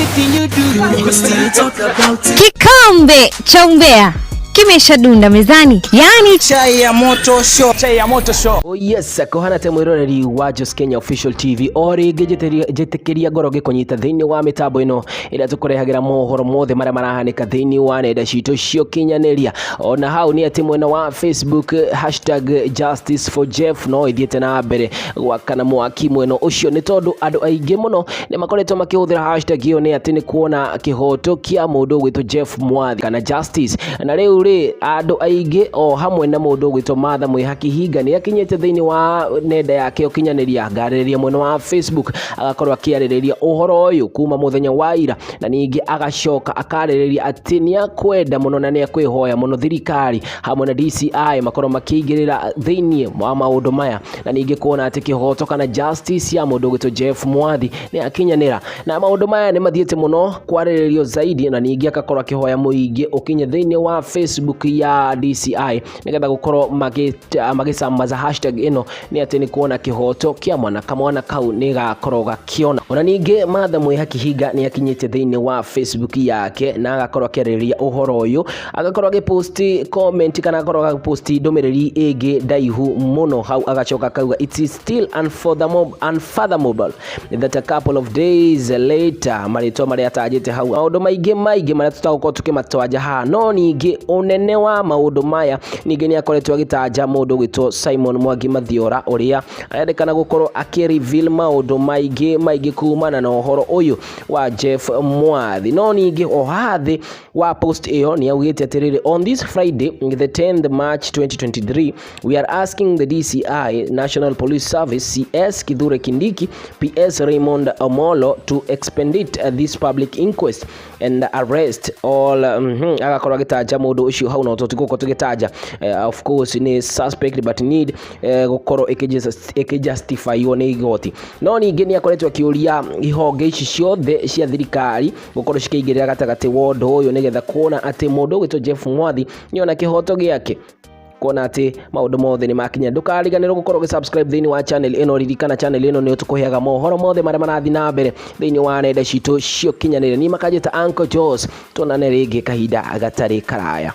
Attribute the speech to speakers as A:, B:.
A: Anything you do, we still talk about it.
B: Kikombe cha umbea kimeshadunda mezani, yaani
A: Chai ya moto show.
C: Chai ya moto show.
D: Oh yes, kũhana te mwĩroreri wa Jos Kenya Official TV o rĩngĩ njĩtĩkĩria ngoro ngĩkũnyita thĩinĩ wa mĩtambo ĩno ĩrĩa tũkũrehagĩra mohoro mothe marĩa marahanĩka thĩinĩ wa nenda citũ cia ũkinyanĩria. Ona hau nĩ atĩ mwena wa Facebook #JusticeForJeff no ĩthiĩte na mbere gwakana mwaki mwena ũcio, nĩ tondũ andũ aingĩ mũno nĩ makoretwo makĩhũthĩra hashtag ĩyo, nĩ atĩ nĩ kuona kĩhoto kĩa mũndũ ũgwĩtwo Jeff Mwathi kana justice. Na rĩu rĩ, andũ aingĩ o hamwe na mũndũ ũgwĩtwo Martha Mwĩhaki Hinga nĩ akinyĩte thĩinĩ wa nenda yake ũkinyanĩria, ngarĩrĩria mwena wa Facebook, agakorwo akĩarĩrĩria ũhoro ũyũ kuma mũthenya wa ira, na ningĩ agacoka akarĩrĩria atĩ nĩ akwenda mũno na nĩ akwĩhoya mũno thirikari hamwe na DCI makorwo makĩingĩrĩra thĩinĩ wa maũndũ maya, na ningĩ kuona atĩ kĩhoto kana justice ya mũndũ ũgwĩtwo Jeff Mwathi nĩ akinyanĩra. Na maũndũ maya nĩ mathiĩte mũno kwarĩrĩrio zaidi, na ningĩ agakorwo akĩhoya mũingĩ ũkinye thĩinĩ wa Facebook ya DCI nĩgetha gũkorwo magĩsambaza hashtag ĩno, nĩ atĩ nĩ kuona kĩhoto kĩa mwana kamwana kau nĩ gakorwo gakĩona. Ona ningĩ Martha Mwĩhaki Hinga nĩ akinyĩte thĩinĩ wa Facebook yake na agakorwo akĩarĩrĩria ũhoro ũyũ, agakorwo agĩpost comment kana agakorwo agĩpost ndũmĩrĩri ĩngĩ ndaihu mũno hau, agacoka akauga, "It is still unfathomable that a couple of days later," marĩtwa marĩa atajĩte hau, maũndũ maingĩ maingĩ marĩa tũtagũkorwo tũkĩmatwanja haha. No ningĩ ũnene wa maũndũ maya, ningĩ nĩ akoretwo agĩtanja mũndũ ũgwĩtwo Simon Mwangi Mathiora, ũrĩa arendekana gũkorwo akĩ reveal maũndũ maingĩ maingĩ kumana na ũhoro ũyũ wa Jeff Mwathi. No ningĩ o haha thĩ wa post ĩyo nĩ augĩte atĩrĩrĩ, "On this Friday, the 10th March 2023, we are asking the DCI, National Police Service, CS Kithure Kindiki, PS Raymond Omolo to expedite this public inquest and arrest all," agakorwo agĩtanja mũndũ ũcio hau, no tũtigũkorwo tũgĩtanja. Of course nĩ suspect but need gũkorwo ĩkĩjustifywo nĩ igoti. No ningĩ nĩ akoretwo akĩũria ihonge ici ciothe cia thirikari gũkorwo cikĩingĩrĩra gatagatĩ wa ũndũ ũyũ, nĩgetha kuona atĩ mũndũ ũgwĩtwo Jeff Mwathi nĩona kĩhoto gĩake, kuona atĩ maũndũ mothe nĩ makinya. Ndũkariganĩrwo gũkorwo ũgĩsubscribe thĩinĩ wa channel ĩno. Ririkana, channel ĩno nĩ tũkũheaga mohoro mothe marĩa marathiĩ na mbere thĩinĩ wa nenda citũ cia ũkinyanĩria. Niĩ makanjĩta Uncle Jos, tuonane rĩngĩ kahinda gatarĩ karaya.